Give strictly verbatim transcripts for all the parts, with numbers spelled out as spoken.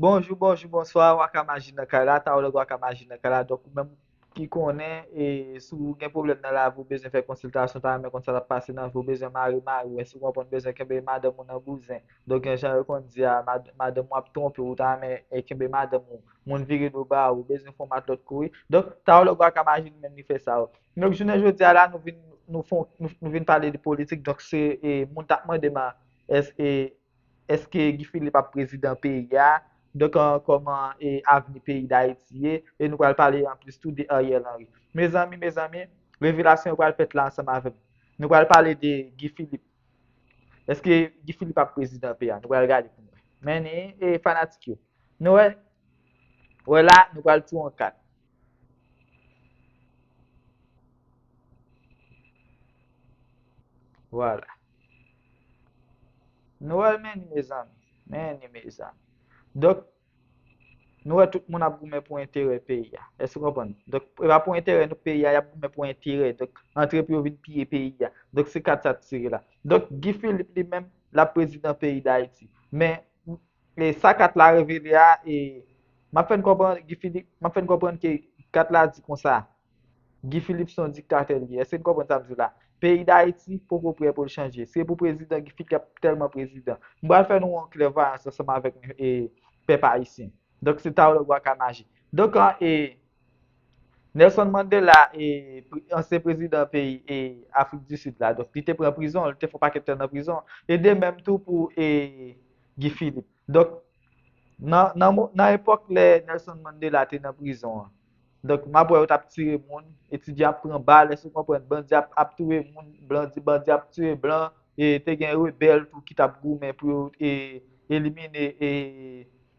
Bonjou, bonjou, bonswa, Waka Maji nan kay la, Taològ Waka Maji nan kay la. Donk, ou menm ki konnen, e, si w gen pwoblèm nan lavi, ou bezwen fè konsiltasyon, ta renmen konn sa k ap pase nan vi, ou bezwen mare mari w, èske w konprann, bezwen kenbe madanm ou nan bouzen. Donk, gen jan yo konn di a, mad-, madanm ou ap twonpe w, ou ta renmen, e, kenbe madanm ou, moun vire do ba ou, ou bezwen fè yon matlòt kouri. Donk, Taològ Waka Maji li menm li fè sa yo. Donk, jounen jodi a la, nou vin, nou fon, nou, nou vin pale de politik. Donk, se, e, moun t ap mande m a, èske, e, èske Guy Philippe ap prezidan peyi a? Donk, an, kòman, e, avni peyi Dayiti ye? E nou pral pale anplis tou de Ariel Henry. Mezanmi, mezanmi, revelasyon yo pral fèt la ansanm avè m. Nou pral pale de Guy Philippe. Èske Guy Philippe ap prezidan peyi a? Nou pral gade pou nou wè. Men ni, e, fanatik yo. Nou wè, wè la, nou pral tou an kat. Vwala. Nou wè l, men ni, mezanmi. Men ni, mezanmi. Donk, nou wè tout moun ap goumen pou enterè peyi a. Èske w konprann? Donk, e pa pou enterè nou peyi a, y ap goumen pou enterè. Donk, antre pou yo vin piye peyi a. Donk, se kat sa t tire la. Donk, Guy Philippe li menm, l ap prezidan peyi Dayiti. Men, e sa kat la revele a, e m ap fè n konprann, Guy Philippe, m ap fè n konprann ke kat la di konsa, Guy Philippe se yon diktatè li ye. Èske n konprann sa m di la? Peyi Dayiti poko prè pou l chanje. Se pou prezidan Guy Philippe k ap tèlman prezidan. M pral fè nou yon klèvwayans ansanm avèk, e, pèp ayisyen. Donk, se Taològ Waka Maji. Donk, an, e, Nelson Mandela, e, pre-, ansyen prezidan peyi, e, Afrik di Sid la. Donk, li te pran prizon, li te fè yon pakèt tan nan prizon. E de menm tou pou, e, Guy Philippe. Donk, nan, nan, mo- nan epòk lè Nelson Mandela te nan prizon an, donk, m ap wè yo t ap tire moun, etidyan ap pran bal, èske w konprann? Bandi ap, ap touye moun, bandi, bandi ap tiye blan, e te gen rebèl tou ki t ap goumen pou yo, e, elimine, e,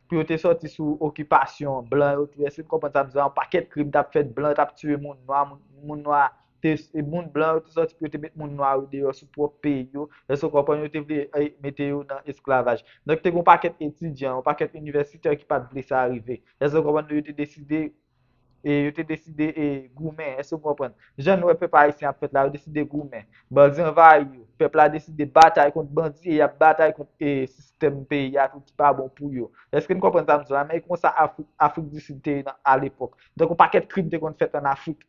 pou yo te sòti sou okipasyon blan yo tou. Èske n konprann sa m di la? Yon pakèt krim t ap fèt, blan t ap tiye moun nwa, moun, moun nwa te, e moun blan yo te sòti pou yo te met moun nwa yo deyò sou pwòp peyi yo. Èske w konprann? Yo te vle, e, mete yo nan esklavaj. Donk, te gen yon pakèt etidyan, yon pakèt inivèsitè ki pa t vle sa rive. Èske w konprann? Yo te deside, e, yo te deside, e, goumen. Èske w konprann? Jan nou wè pèp ayisyen ap fèt la, yo deside goumen. Bandi anvayi yo. Pèp la deside batay kont bandi e y ap batay kont, e, sistèm peyi a tou ki pa bon pou yo. Èske n konprann sa m di la? Men e konsa Afri-, Afrik di Sid te ye nan, alepòk. Donk, yon pakèt krim te konn fèt ann Afrik,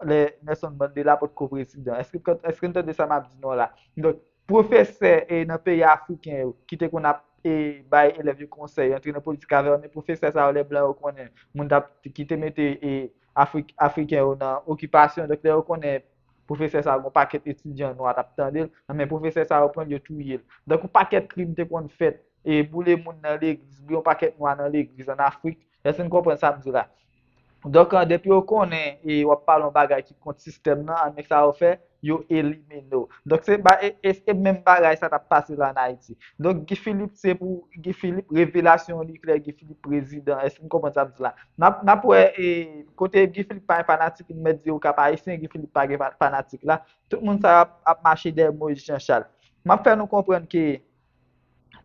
lè Nelson Mandela potko prezidan. Èske, èske n tande sa m ap di nou la? Donk, pwofesè, e, nan peyi afriken yo, ki te konn ap, e, bay elèv yo konsèy, antre nan politik avè yo, men pwofesè sa yo, lè blan yo konnen, moun t ap, ki te mete, e, Afrik-, afriken yo nan okipasyon, donk lè yo konnen pwofesè sa yo, gon pakèt etidyan nwa t ap tande l, men pwofesè sa yo pran l, yo touye l. Donk, yon pakèt krim te konn fèt, e, boule moun nan legliz, boule yon pakèt nwa nan legliz ann Afrik. Èske n konprann sa m di la? Donk, an, depi yo konnen, e, w ap pale yon bagay ki kont sistèm nan, an, men sa yo fè, yo elimine w. Donk, se ba-, e, e, e menm bagay sa t ap pase la ann Ayiti. Donk, Guy Philippe, se pou Guy Philippe, revelasyon li klè, Guy Philippe prezidan. Èske n konprann sa m di la? N ap, n ap wè, e, kote Guy Philippe pa yon fanatik, m mèt di w Kap Ayisyen, Guy Philippe pa gen fa-, fanatik la. Tout moun sa yo ap, ap mache dèyè Moïse Jean Charles. M ap fè nou konprann ke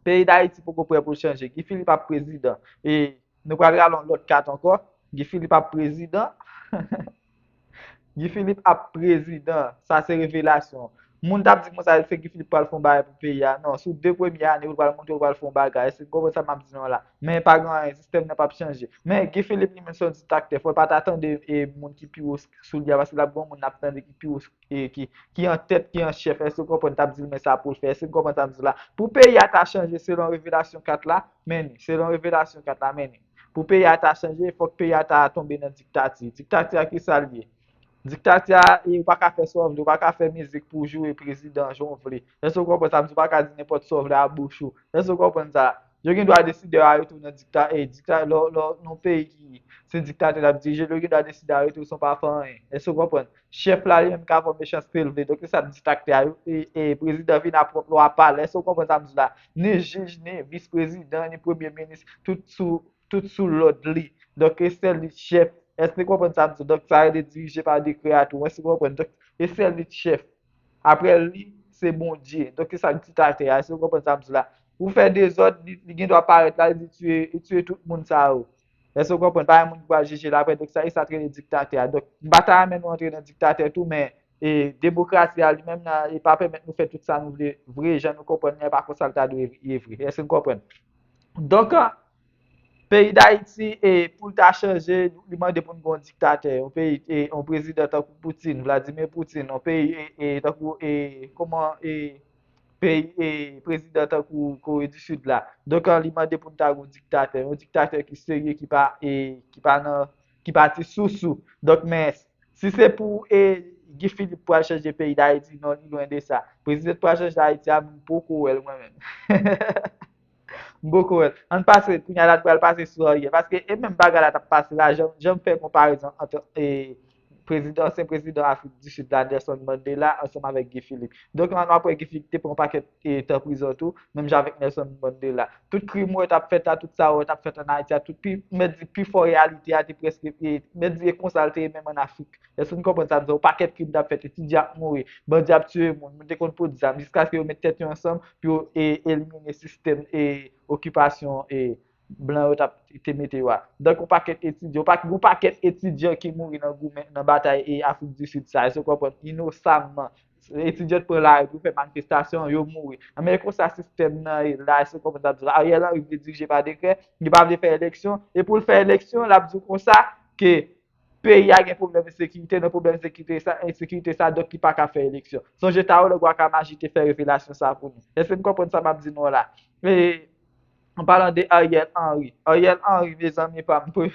peyi Dayiti poko prè pou l chanje. Guy Philippe ap prezidan. E nou pral rale yon lòt kat ankò. Guy Philippe ap prezidan. Guy Philippe ap prezidan. Sa se revelasyon. Moun t ap di konsa, se Guy Philippe pral fè yon bagay pou peyi a. Non, sou de premye ane, ou pral montre ou pral fè yon bagay. Èske n konprann sa m ap di nou la? Men pa gen anyen, sistèm nan p ap chanje. Men Guy Philippe li menm se yon diktatè. Fò w pa ta tande, e, moun ki pi wo sou li a, paske l ap gen yon moun l ap tande ki pi wo, e, ki, ki an tèt, ki an chèf. Èske w konprann? T ap di l men sa pou l fè. Èske n konprann sa m di la? Pou peyi a ta chanje selon revelasyon kat la, men ni. Selon revelasyon kat la, men ni. Pou peyi a ta chanje, fòk peyi a ta tonbe nan diktati. Diktati a ki sa l ye? Diktati a, e, ou pa ka fè sa w vle, ou pa ka fè mizik pou w joure prezidan jan w vle. Èske w konprann sa m di? Ou pa ka di nenpòt sa w vle a bouch ou. Èske w konprann sa? Yo gen dwa deside yo arete w nan dikta-, e, dikta-, lè, lè, nan yon peyi ki se diktatè l ap dirije l, yo gen dwa deside arete w san w pa fè anyen. Èske w konprann? Chèf la li menm ka fè w mechanste l vle. Donk, se sa diktatè a, e, e, prezidan vin a pwòp lwa pa l. Èske w konprann sa m di la? Ni jij, ni vis prezidan, ni premye minis, tout sou, tout sou lòd li. Donk, e sèl li chèf. Èske w konprann sa m di? Donk, sa rele dirije pa dekrè a tou. Èske w konprann? Donk, e sèl li chèf. Apre li, se Bondye. Donk, se sa k diktatè a. Èske w konprann sa m di la? Ou fè dezòd, li, li gen dwa parèt la, li di tiye, li tiye tout moun sa yo. Èske w konprann? Pa gen moun ki pral jije l apre. Donk, sa, e sa k rele diktatè a. Donk, m pa ta renmen nou antre nan diktatè tou, men, e, demokrasi a li menm nan, e pa pèmèt nou fè tout sa nou vle vre, jan nou konprann li a, pa konsa l ta dwe ye vre. Èske n konprann? Donk, an, Peyi Dayiti, e, pou l ta chanje, li mande pou n gen yon diktatè, yon peyi, e, yon prezidan tankou Putin, Vladimir Putin, yon peyi, e, e, tankou, e, kòman, e, peyi, e, prezidan tankou Kore di Sid la. Donk, an, li mande pou n ta gen yon diktatè, yon diktatè ki serye, ki pa, e, ki pa nan, ki pati sousou. Donk, men, si se pou, e, Guy Philippe pral chanje peyi Dayiti, non, li lwen de sa. Prezidan pral chanje Dayiti a, m poko wè l mwen menm. M poko wè l. Ann pase, kounye a la, n pral pase sou Ariel. Paske e menm bagay la t ap pase la, jan, jan m fè konparezon ant, e, prezidan, ansyen prezidan Afrik di Sid la, Nelson Mandela, ansanm avèk Guy Philippe. Donk, an, apre Guy Philippe te pran yon pakèt, e, tan prizon tou, menm jan avèk Nelson Mandela. Tout krim ou wè t ap fèt la, tout sa ou wè t ap fèt ann Ayiti a, tout pi, mèt di pi fò reyalite a te prèske, e, mèt di e konsa l te ye menm ann Afrik. Èske n konprann sa m di? Yon pakèt krim t ap fèt, etidyan ap mouri, bandi ap tiye moun, moun te konn pot zam, jiskaske yo met tèt yo ansanm pou yo, e, elimine sistèm, e, okipasyon, e, blan yo t ap, te mete yo a. Donk, yon pakèt etidyan, yon pa, yon pakèt etidyan ki mouri nan goumen, nan batay, e, Afrik di Sid sa, èske w konprann? Inosamman. Etidyan t pran lari pou fè manifestasyon, yo mouri. Anben, e konsa sistèm nan ye la, èske w konprann sa m di la? Ariel Henry vle dirije pa dekrè, li pa vle fè eleksyon, e pou l fè eleksyon, l ap di w konsa ke peyi a gen pwoblèm ensekirite, nan pwoblèm ensekirite sa, ensekirite sa, donk li pa ka fè eleksyon. Sonje Taològ Waka Maji te fè revelasyon sa pou nou. Èske n konprann sa m ap di nou an la? E, an palan de Ariel Henry. Ariel Henry, mezanmi pa m, pre-,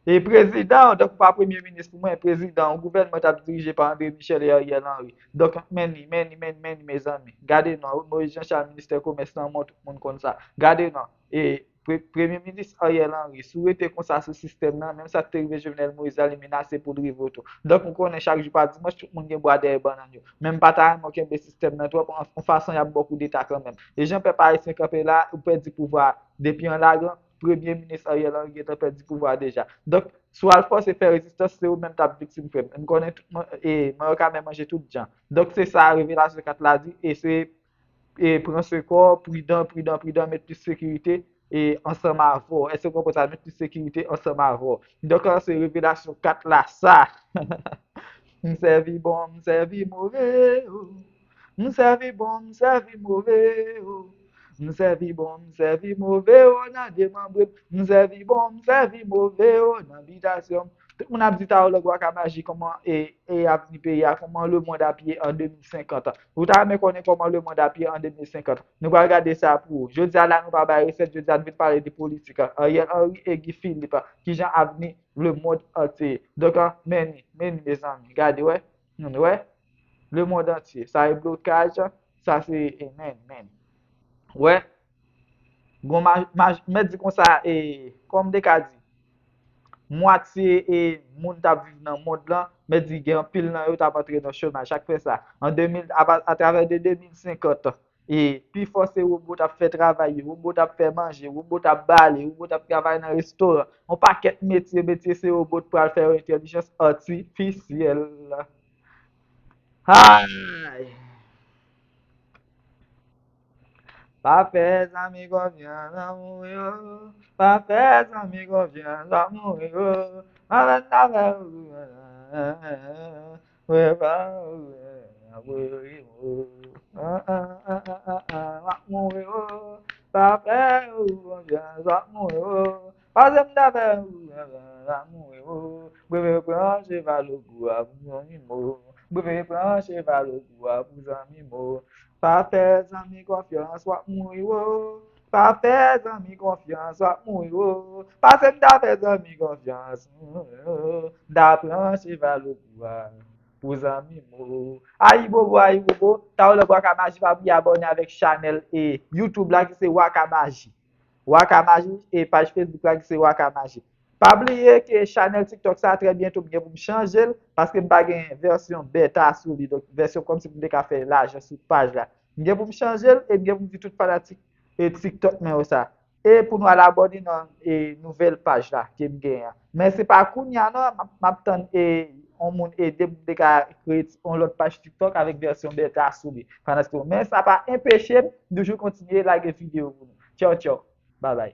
e prezidan, donk pa premye minis pou mwen, prezidan, yon gouvènman t ap dirije pa André Michel e Ariel Henry. Donk, men li, men li, men li, men li, mezanmi. Gade non, Moïse Jean Charles, ministè komès lan, mwen tout moun konn sa. Gade non. E, pre-, premye minis Ariel Henry, si w rete konsa sou sistèm nan, menm sa k te rive Jovenel Moïse la, li menase pou l rive w tou. Donk, ou konnen chak jou pa dimanch, tout moun gen bwa dèyè bannann yo. Men m pa ta renmen w kenbe sistèm nan twòp, an, an fason y ap ba w koudeta kanmenm. E jan pèp ayisyen kanpe la, ou pèdi pouvwa a depi an lagan, premye minis Ariel Henry gentan pèdi pouvwa a deja. Donk, si w al fòse fè rezistans, se ou menm k ap viktim, frè m. M konnen tout man-, e, manyo ka men manje tout jan. Donk, se sa revelasyon kat la di, e se e pran sekò, pridan, pridan, pridan, met plis sekirite e ansanm avè w. Èske w konprann sa? Met plis sekirite ansanm avè w. Donk, an, se revelasyon kat la sa. M sèvi bon, m sèvi move, o. M sèvi bon, m sèvi move, o. M sèvi bon, m sèvi move, o, nan demanbre m. M sèvi bon, m sèvi move, o, nan bitasyon m. Tout moun ap di Taològ Waka Maji kòman e, e avni peyi a, kòman lemonn ap ye an de mil senkant. Ou ta renmen konnen kòman lemonn ap ye an de mil senkant? Nou pral gade sa pou ou. Jodi a la, nou pa bay resèt, jodi a nou vin pale de politik. Ariel Henry e Guy Philippe, kijan avni lemonn antye ye. Donk, an, men li, men li, mezanmi. Gade, wè. Nou wè. Lemonn antye. Sa e blokaj, sa se, e, men, men. Wè. Gon maj-, maj-, mèt di konsa, e, kòm m te ka di, mwatye, e, moun t ap viv nan mond lan, mèt di gen anpil nan yo t ap antre nan chomaj. Sa k fè sa? An de mil, apa-, atravè de de mil senkant, e, pifò se wobo t ap fè travay yo, wobo t ap fè manje, wobo t ap bale, wobo t ap travay nan restoran. Yon pakèt metye, metye se wobo t pral fè yo, entèlijans atifisyèl. Ay! Pa fè zanmi konfyans, w ap mouri, o. Pa fè zanmi konfyans, w ap mouri, o. Pa fè zanmi konfyans, w ap mouri, o. W ap mouri, o. Pa fè zanmi konfyans, w ap mouri, o. Pase m ta fè zanmi konfyans, w ap mouri, o. Breve pran cheval ogou a pou zanmi mo. Breve pran cheval ogou a pou zanmi mo. Pa fè zanmi konfyans, w ap mouri, wo. Pa fè zanmi konfyans, w ap mouri, wo. Pase m ta fè zanmi konfyans, m ta pran cheval ogou a pou zanmi mo. Ayibobo, ayibobo, Taològ Waka Maji, pa bliye abòne avèk chanèl e YouTube la ki se Waka Maji. Waka Maji e paj Facebook la ki se Waka Maji. Pa bliye ke chanèl TikTok sa trè byento m gen pou m chanje l, paske m pa gen vèsyon beta sou li, donk vèsyon kòmsi pou m te ka fè lajan sou paj la. M gen pou m chanje l e m gen pou m di tout fanatik e TikTok mwen yo sa. E pou nou al abòne nan e nouvèl paj la ke m genyen an. Men se pa kounye a non, m ap, m ap tann e yon moun ede m pou m te ka kreye yon lòt paj TikTok avèk vèsyon beta sou li. Pandan se tan, men sa pa enpeche m toujou kontinye lage videyo pou nou. Tchaw, tchaw. Bye bye.